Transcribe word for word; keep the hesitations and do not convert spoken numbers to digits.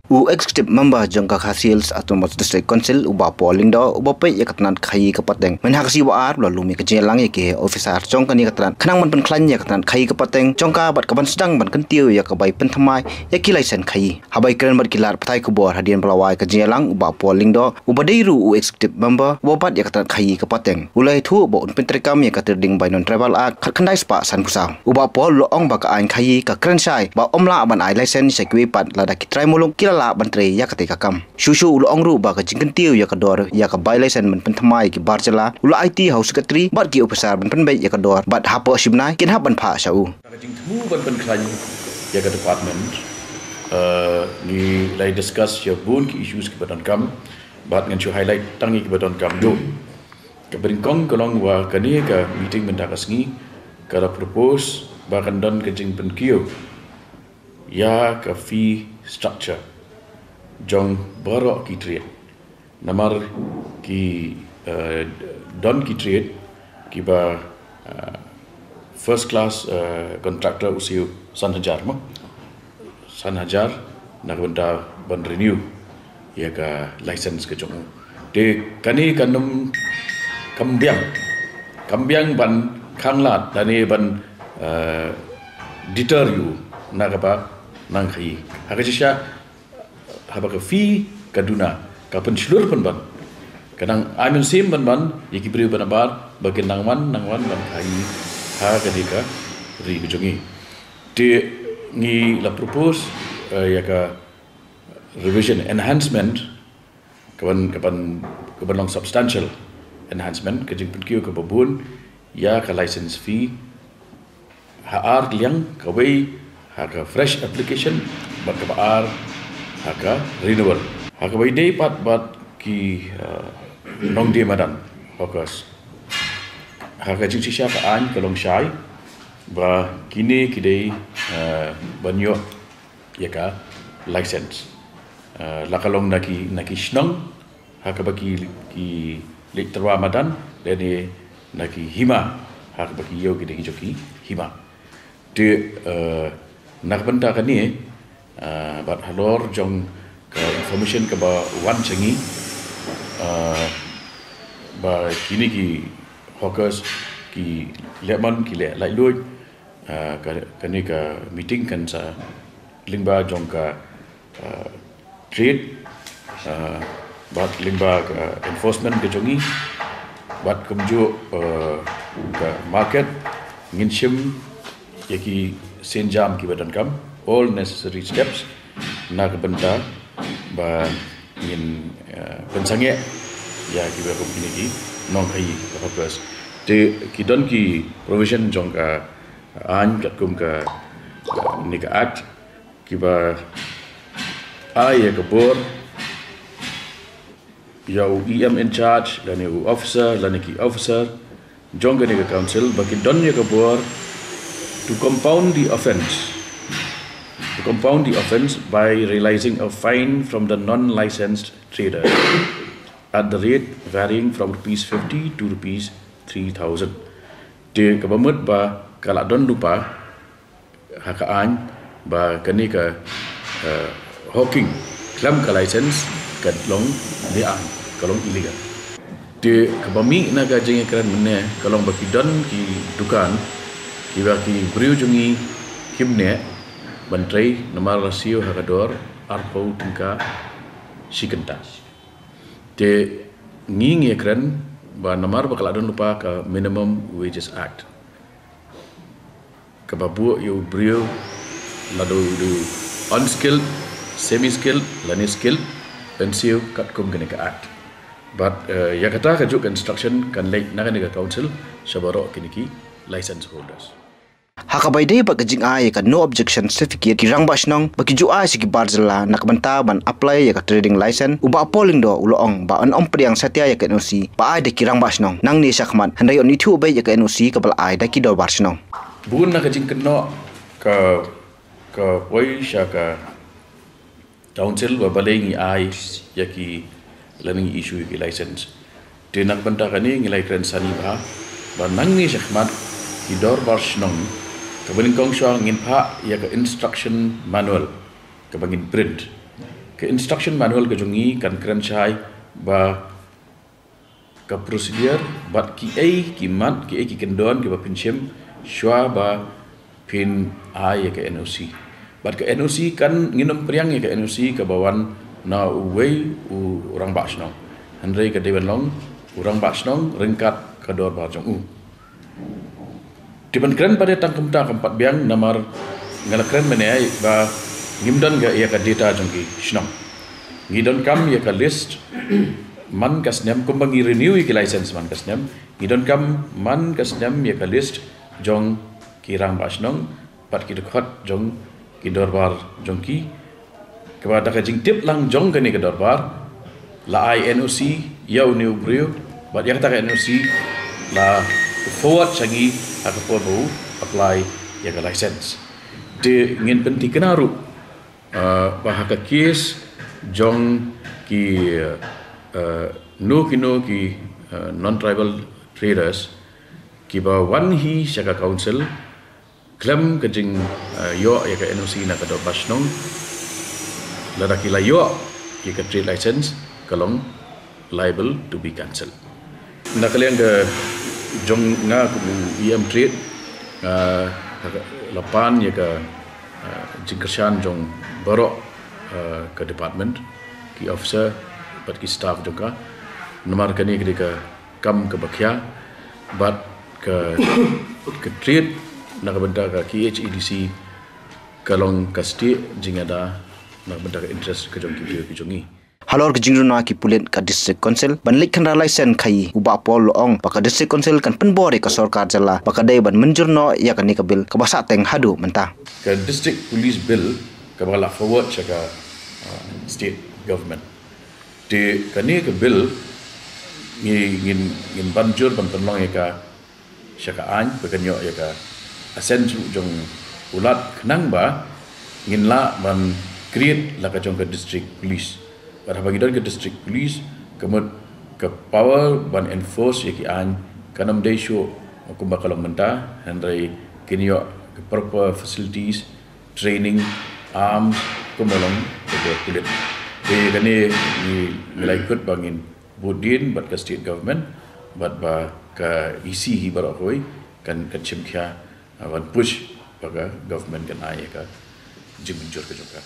U Executive Member jong ka Khasi Hills Autonomous District Council, u Bah Paul Lyngdoh, uba peit ïa ka tnat khaïi ka pateng mynha ka sngi ba ar, u la lum ïa ka jingïalang ïa ki officer jong kane ka tnat khnang ban pynkhlaiñ ïa ka tnat khaïi ka pateng jong ka bad ka ban sdang ban kyntiew ïa ka bai pynthymmai ïa ki license khaïi. Haba ïakren bad ki lad pathai khubor hadien ba la wai ka jingïalang, u Bah Paul Lyngdoh, uba dei ruh u Executive Member uba bat ïa ka tnat khaïi ka pateng, u la ïathuh ba un pyntreikam ïa ka Trading by Non-Tribal Act khatkhyndai spah sanphew saw. U Bah Paul u la ong ba ka aiñ khaïi ka kren shai ba ym lah ban ai license sha kiwei pat lada ki trai muluk ki la lah ban trei ïa katei ka kam. Shuh shuh u la ong ruh ba ka jingkyntiew ïa ka dor ïa ka bai license ban pynthymmai ïa ki bar jylla u la aiti ha u Secretary bad ki officer ban pynbeit ïa ka dor, bad hapoh shi bnai kin hap ban phah sha u. Ka jingthmu ban pynkhlaiñ ïa ka department, eh, ngi la discuss ïa bun ki issues kiba donkam, bad ngan shu highlight tang ïa kiba donkam duh. Kaba nyngkong ka long ba kane ka meeting mynta ka sngi ka la propose ba kan don ka jingpynkiew ïa ka fee structure jong baroh ki trade. Namar ki, eh, don ki trade kiba, eh, first class, eh, contractor u siew san hajar mo. San hajar na ka bynta ban renew ïa ka license ka jong u. Te kane kan ym, kam biang, kam biang ban khanglad lane ban, eh, deter ïa u na kaba nang khaïi. Ha ka shisha haba ka fee ka duna, ka pynshlur pynban, ka nang ai mynsiem pynban ïa ki briew ba nabar ba kin nang wan, nang wan ban khaïi ha kane ka ri ka jong ngi. Te ngi la propose, eh, ïa ka revision, enhancement, ka ban, ka ban, ka ban long substantial enhancement, ka jingpynkiew kaba bun ïa ka license fee ha ar liang, kawei ha ka fresh application bad kaba ar ha ka renewal. Ha kaba ïadei pat bad ki, eh, nongdie madan, hawkers, ha ka jingshisha ka aiñ ka long shai ba kine ki dei, eh, ban ïoh ïa ka license, eh, la ka long na ki, na ki shnong ha kaba ki, ki leit tyrwa madan, lane na ki hima ha kaba ki ïew ki dei ki jong ki hima. Te, eh, na ka bynta kane, eh, bad halor jong ka information kaba wan sha ngi, eh, ba kine ki hawkers ki leh mon, ki leh laitluid, eh, ka, kane ka meeting kan sa lyngba jong ka, eh, trade, eh, bad lyngba ka enforcement ka jong ngi, bad kumjuh, eh, ka market, ngin shim ïa ki sienjam kiba donkam, all necessary steps na ka bynta ba ngin, eh, pynsangeh ïa kiba kum kine ki nongkhaïi, hawkers. Te ki don ki provision jong ka aiñ katkum ka, kane ka act, kiba ai ïa ka bor ïa u E M in charge lane u officer lane ki officer jong kane ka council ba ki don ïa ka bor to compound the offence, to compound the offence by realizing a fine from the non-licensed trader at the rate varying from rupees fifty to rupees three thousand. Te kaba mut ba ka la don lypa ha ka aiñ ba kane ka, eh, hawking khlem ka license ka long beiñ, ka long illegal. Te kaba mih na ka jingïakren mynne ka long ba ki don ki dukan kiba ki briew jong ngi kim neh ban trei namar la siew ha ka dor arphew tyngka shi kynta. Te ngi ngi ïakren ba namar ba ka la don lypa ka Minimum Wages Act, kaba buh ïa u briew, lada u dei unskilled, semi skilled lane skilled, ban siew katkum kane ka act. Bad, eh, ïa kata kajuh ka instruction kan leit na kane ka council sha baroh kine ki license holders. Ha kaba ïadei bad ka jingai ïa ka no objection certificate, ki rangbah shnong ba ki ju ai sha ki bar jylla na ka bynta ban apply ïa ka trading license, u Bah Paul Lyngdoh u la ong ba un ym pdiang satia ïa ka N O C ba ai da ki rangbah shnong nangne shakhmat, hynrei un ithuh beit ïa ka N O C kaba la ai da ki dorbar shnong. Bun na ka jingkynnoh ka, ka poi sha ka council ba balei ngi ai ïa ki lane ngi issue ïa ki license. Te na ka bynta kane ngi la ïakren sani bha ba nangne shakhmat ki dorbar shnong, kaba nyngkong shuwa ngin phah ïa ka instruction manual kaba ngin print. Ka instruction manual ka jong ngi kan kren shai ba ka procedure bad kiei ki mat, kiei ki kyndon kiba pynshim shuwa ba phin ai ïa ka N O C. Bad ka N O C kan, ngin ym pdiang ïa ka N O C kaba wan na uwei u rangbah shnong. Hynrei ka dei ban long u rangbah shnong ryngkat ka dorbar jong u. Te ban kren pat de tang kumta kam pat biang, namar nga la kren mynne ba ngim don ka ïa ka data jong ki shnong. Ngi donkam ïa ka list man ka snem, kumba ngi renew ïa ki license man ka snem, ngi donkam man ka snem ïa ka list jong ki rangbah shnong bad ki dkhot jong ki dorbar jong ki, kaba da ka jingtip lang jong kane ka dorbar la ai N O C ïa une u briew, bad ïa kata ka N O C la forward sha ngi ha ka por ba u apply ïa ka license. Te ngin pynthikna ruh, uh, ba ha ka case jong ki, uh, no ki no ki, uh, non-tribal traders kiba wan hi sha ka council khlem ka jing, uh, ïoh ïa ka N O C na ka dorbar shnong, lada ki la ïoh ïa ka trade license, ka long liable to be cancelled. Na ka liang ka jong nga kum u E M trade, uh, la pan ïa ka, uh, jingkyrshan jong baroh, uh, ka department, ki officer bad ki staff jong ka. Namar kane ka dei ka kam kaba khia, bad ka, ka trade na ka bynta ka K H A D C ka long ka state jingada na ka bynta ka interest ka jong ki briew ki jong ngi. Halor ka jingduna ki pulit ka District Council ban leit khynra license khaii, u Bah Paul u ong ba ka District Council kan pynbor ïa ka sorkar jylla ba ka dei ban mynjur noh ïa kane ka bill kaba sah teng haduh mynta. Ka District Police Bill kaba la forward sha ka, uh, state government. Te kane ka bill ngi, ngin, ngin ban jur ban pynlong ïa ka sha ka aiñ, ba kan ïoh ïa ka assent jong u Lat, khnang ba ngin lah ban create la ka jong ka district police. Bad haba ngi don ka district police, ka mut ka power ban enforce ïa ki aiñ kan ym dei shuh kumba ka long mynta, hynrei kin ïoh ka proper facilities, training, arms, kumba long ka bor pulit. Te kane ngi, ngi la ïakut ba ngin bud dien bad ka state government, bad ba ka E C hi baroh kawei kan, kan shim khia, uh, ban push ba ka government kan ai ïa ka jingmynjur ka jong ka.